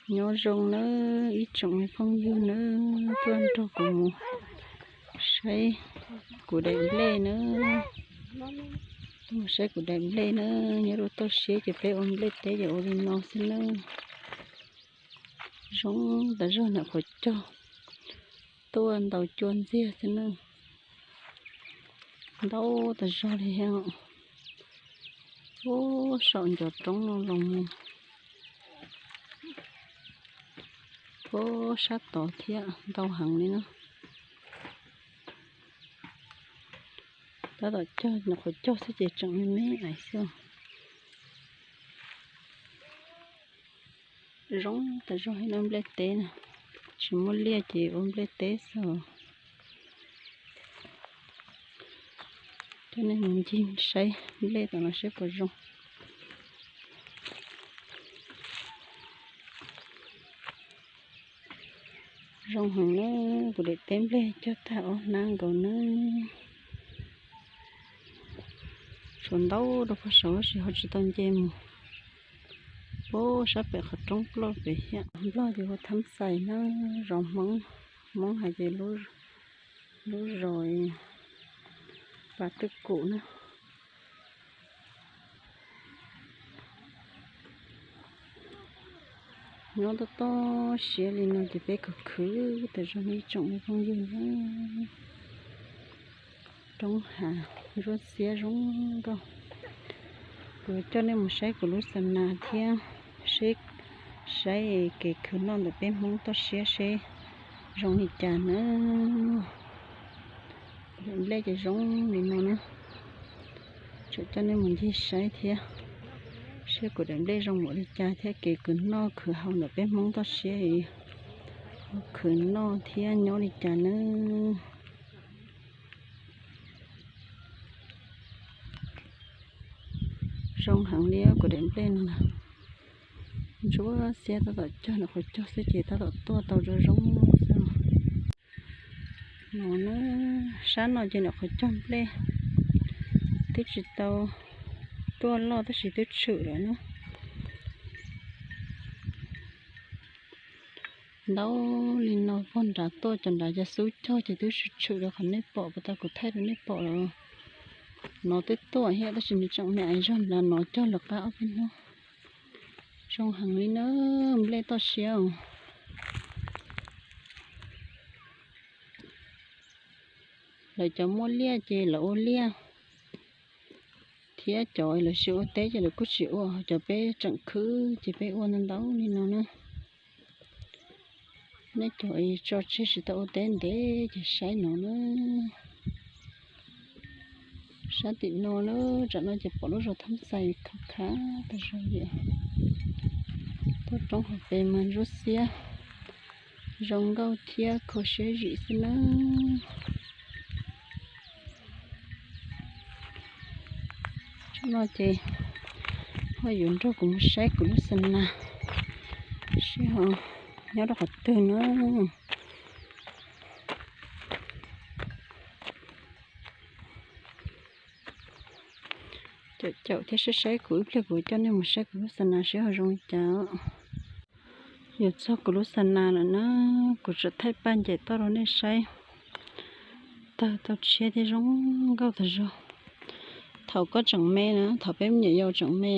Nyob zoo nawb ib tsoom me phooj ywg nawb, tuaj nrog kuv mus saib kuv daim nplej nawb. Tuaj mus saib kuv daim nplej nawb, nyob rau toj siab ces peb ua nplej teb ces ua li no xwb nawb. Zoo tas zog, nyuam qhuav cog tuaj ntaus cua ntxiag xwb nawb. Ntau tas zog li thiab. Ub, saum ncov roob no los mus puag sab tod thiab ntau heev li na. Tab tom cog, nyuam qhuav cog xwb ces tseem me me ais xwb. Zoo tas zog li no nplej teb na, tsis muaj liaj ces ua nplej teb xwb. Coj nej mus ncig saib nplej tom no seb puas zoo. Zoo heev na, kuv daim teb nplej cog tag ob hnab nkaus na. Tshuav ntau rau puag saud tab sis ho tsis tau nce mus. Puag sab pem qhov roob ploj pem thiab. Nplog ces hu Thab Xais na, zos Hmoob, Hmoob hais ces lub zos Pas Twj Kum na. Nyob toj toj siab li no ces peb khwv khwv tas zog ib tsoom me phooj ywg na. Roob hav ntsuab xiab zoo nkauj. Kuv coj nej mus saib kuv lub xa nas thiab, seb saib kev khwv noj ntawm peb Hmoob toj siab seb zoo li cas na. Kuv daim nplej ces zoo li no na. Tseem coj nej mus ncig saib thiab, seb kuv daim nplej zoo npaum li cas thiab kev khwv noj khwv haus ntawm peb Hmoob toj siab, khwv noj thiab nyob li cas na. Zoo heev li kuv daim nplej no na. Ntsuab xiab tab tom cog, nyuam qhuav cog xwb ces tab tom tuaj tau zoo zoo xwb. No na, sab no ces nyuam qhuav cog nplej, twb tsis tau tuaj loj tab sis twb tshwm lawm na. Ntau li no puag nrad tuaj, cov nrad cov xub cog ces twb tshwm tshwm rau qhov nej pom puas tau, kuv thaij rau nej pom lawm. No twb tuaj thiab tab sis nws tseem me ais zog nrad, no cog lawv qab ob peb hnub. Zoo heev li na, nplej toj siab os. Lawv cov muaj liaj ces lawv ua liaj, thiab cov lawv tsis ua teb ces lawv kuj tsis ua, cov peb tseem khwv ces peb ua ntau ntau li no na. Nej cov tso tseg tsis tau ua teb ntev ces saib no na. Sab tim no na, tsam no ces pom lub zos Thab Xais khav khav tas zog li. Tuaj roob hauv pes mas ntsuab xiab zoo nkauj thiab kho siab zim xwb na. Tsam no ces ho yuav nrog kuv mus saib kuv lub xa nas seb ho nyob rau qhov twg na. Caum caum thiab saib saib kuv ib pliag kuv coj nej mus saib kuv lub xa nas seb ho zoo li cas. Yuav txog kuv lub xa nas lawm na, kuv tseem thaij paj ncaim toj rau nej saib. Tawg tau tshiab thiab zoo nkauj tas zog. Thaum koj tseem me na, thaum peb me nyuam yaus tseem me,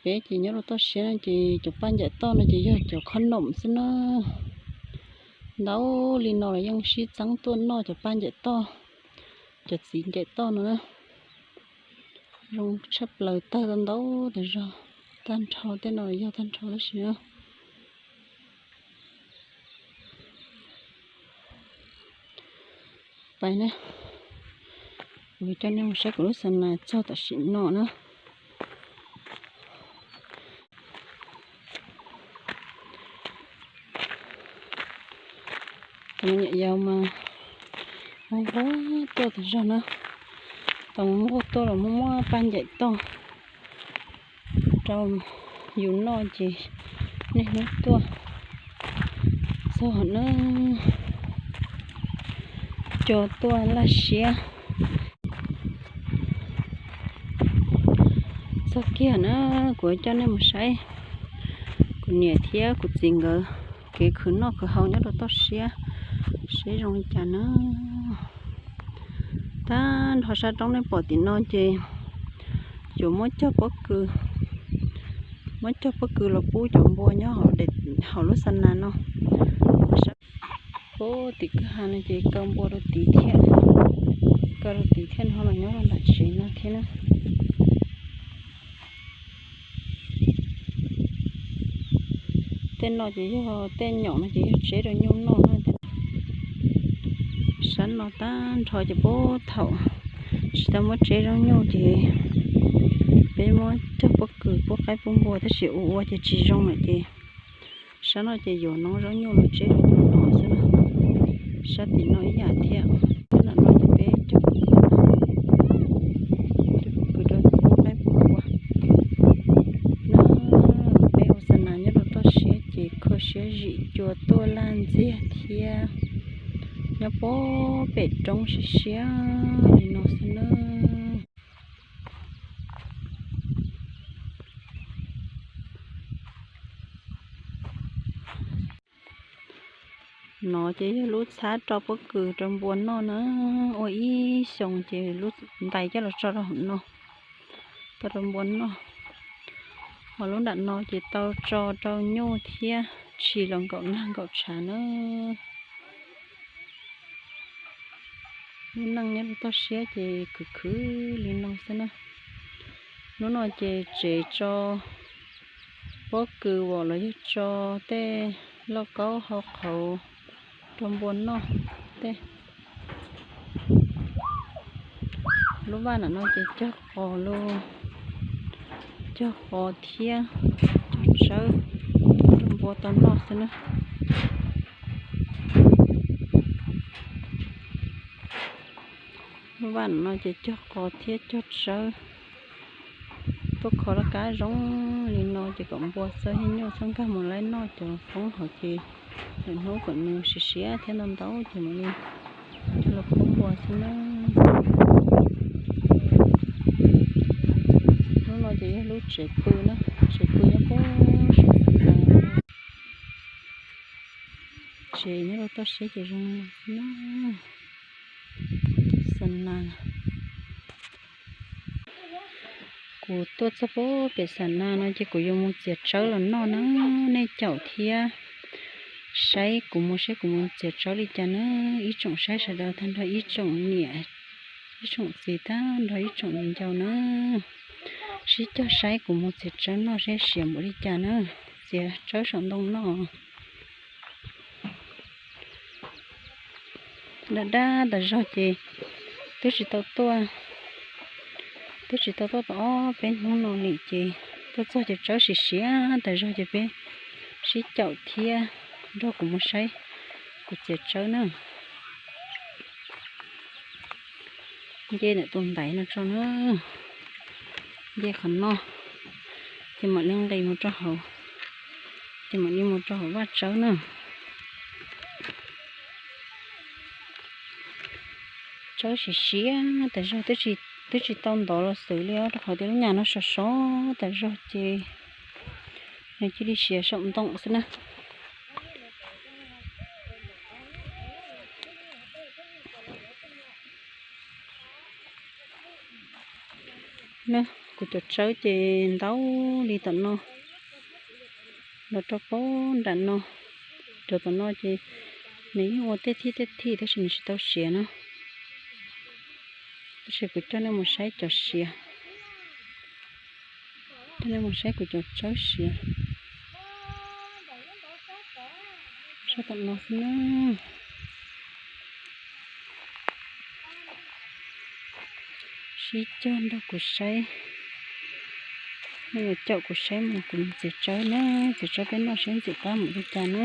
peb ces nyob rau toj siab no ces cov paj ncaim toj no ces yog cov khob noom xwb na. Ntau li no los yeej sib txeeb tuaj noj cov paj ncaim toj, cov txiv ncaim toj no na. Zoo tshaj plaws, tawg tau ntau tas zog, tag nrho tej no yog tag nrho tab sis na. Pais na, kuv coj nej mus saib kuv lub xa nas txog tam sim no na. Tus me nyuam yaus mas muaj nquag tuaj tas zog na, tus muaj nquag tuaj los muaj muaj paj ncaim toj rau yus noj ces niaj hnub tuaj txog na. Cua tuaj laj siab. Txog kiag na, kuv coj nej mus saib Kuv niam thiab kuv txiv nkawd kev khwv noj khwv haus nyob rau toj siab seb zoo li cas na. Tag nrho sab roob nej pom tim no ces yuav muab cog pob kws, muab cog pob kws los pub cov npua nyob hauv lub xa nas no. Pub tim kwj ha no ces kaw npua rau tid thiab, kaw rau tid thiab no los nyob rau nram tsev no thiab na. Tej no ces yog tej nyaum no ces yog tseb rau nyuj noj na. Sab no tag nrho ces puag thaum tsis tau muab tseb zoo nyuj ces peb muab cog pob kws pub qaib pub npua tab sis ua ua ces tsis zoo lawm ces sab no ces yuav noob zaub nyuj los tseb rau nyuj noj xwb na. Sab tim no ib yam thiab, sab nram no ces peb cog pob kws, cog pob kws rau pub qaib pub npua na. Peb ua xa nas nyob rau toj siab ces kho siab zim cua tuaj laj ntxiag thiab, nyob puag pem roob siab siab li no xwb na. No ces yog lub txhab rau pob kws rau npua noj na. Ua ib xyoos ces lub ntais coj los tso rau hauv no, tau rau npua noj. Ho lub nram no ces tau tso rau nyuj thiab tshis los nkaum nag nkaum tshav na. Lub neej nyob rau toj siab ces khwv khwv li no xwb na. Lub no ces tsev tso pob kws vom los yog tso tej lauj kaub hau qhauv rau npua noj tej. Lub vaj nram no ces cog qos, cog qos thiab cog tsawb rau npua tau noj xwb na. Lub vaj nram no ces cog qos thiab cog tsawb tuaj kho laj kab zoo li no ces kom npua txawb thiab nyuj txhob nkag mus laib noj cov foob hauv ces lwm hnub kom nws siav siav thiab ntau ntau ces mam li coj los pub npua xwb na. Lub no ces yog lub tsev pw na, tsev pw nyob puag saum xa nas. Tsev nyob rau toj siab ces zoo li no xwb na. Xa nas. Kuv tuaj txog puag pem xa nas no ces kuv yuav mus txiav tsawb los noj na. Nej caum thiab saib kuv mus, saib kuv mus txiav tsawb li cas na. Ib tsoom saib sawv daws tag nrho, ib tsoom niam ib tsoom txiv tag nrho, ib tsoom viv ncaus na, sib cog saib kuv mus txiav tsawb noj seb siav npaum li cas na. Txiav tsawb saum ntoo noj. Daj daj tas zog ces twb tsis tau tuaj, twb tsis tau tuaj tau ob peb hnub no li ces tuaj txog ces tsawb siav siav tas zog ces peb sib caum thiab nrog kuv mus saib kuv txiav tsawb na. Nce ntawm tus ntaiv no tso na, nce qhov no ces mam li nqis mus rau hauv, ces mam li mus rau hauv vaj tsawb na. Tsawb siav siav tas zog, twb tsis tau ntov los xwb li os, rau qhov tias lub nyam no sov sov tas zog ces nws cia li siav saum ntoo xwb na. Na, kuv cov tsawb ces ntau li tom no, los rau puag nram no, rau tom no ces nws yeej ua tej thij tej thij tab sis nws tsis tau siav na. Tab sis kuv coj nej mus saib cov siav, coj nej mus saib kuv cov tsawb siav. Saib tom no xwb na. Sib cog nrog kuv saib, nej yuav caum kuv saib mus kuv txiav tsawb na, txiav tsawb peb noj seb ntxim qab mus li cas na.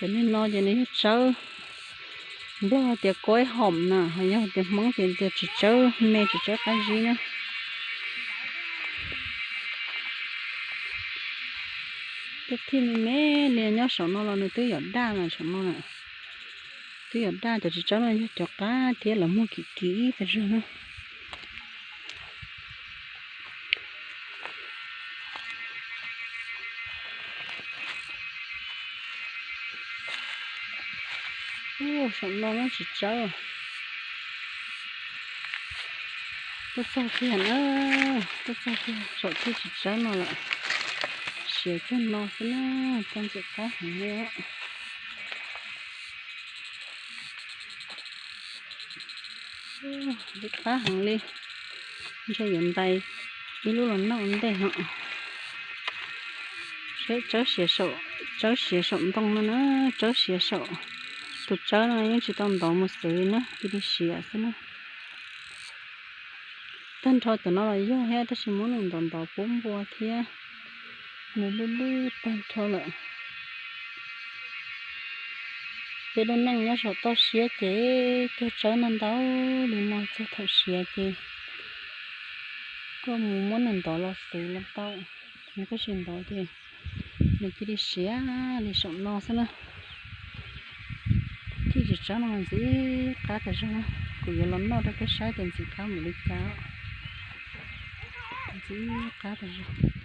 Cov niag no ces nws yog tsawb, Nplog tias quaib hom na, ho yog tias Hmoob ces tias txiv tsawb me, txiv tsawb qab zib na. Tej thij me me li nyob saum no los nws twb yom daj mas saum no na. Twb yog daj, cov txiv tsawb no yog cov qab thiab, los muag kim kim ib tag zog na. Ub, saum no muab txiv tsawb. Tuaj txog kiag na, tuaj txog kiag saum thiaj txiv tsawb no lawm. Siav kiag no xwb na, txog ntxim qab heev li. Ntxim qab heev li, ntshe yuav ntais ib lub los noj ua ntej no. Seb tsawb siav saum, tsawb siav saum ntoo no na, tsawb siav saum. Tus tsawb no yeej tsis tau ntov mus xwb na, cia li siav xwb na. Tag nrho cov no los yog thiab, tab sis muab nws ntov ntov puab npua thiab, nws lwj lwj tag nrho lawm. Peb lub neej nyob saum toj siab ces cog tsawb no ntau li no, txog thaum siav ces koj mus muab nws ntov los xwb los tau. Nws koj sim ntov ces nws cia li siav li saum no xwb na. Thiaj tsis tsawb no ntxim qab tas zog na. Kuv yuav los noj rau peb saib tias ntxim qab mus li cas. Ntxim qab tas zog.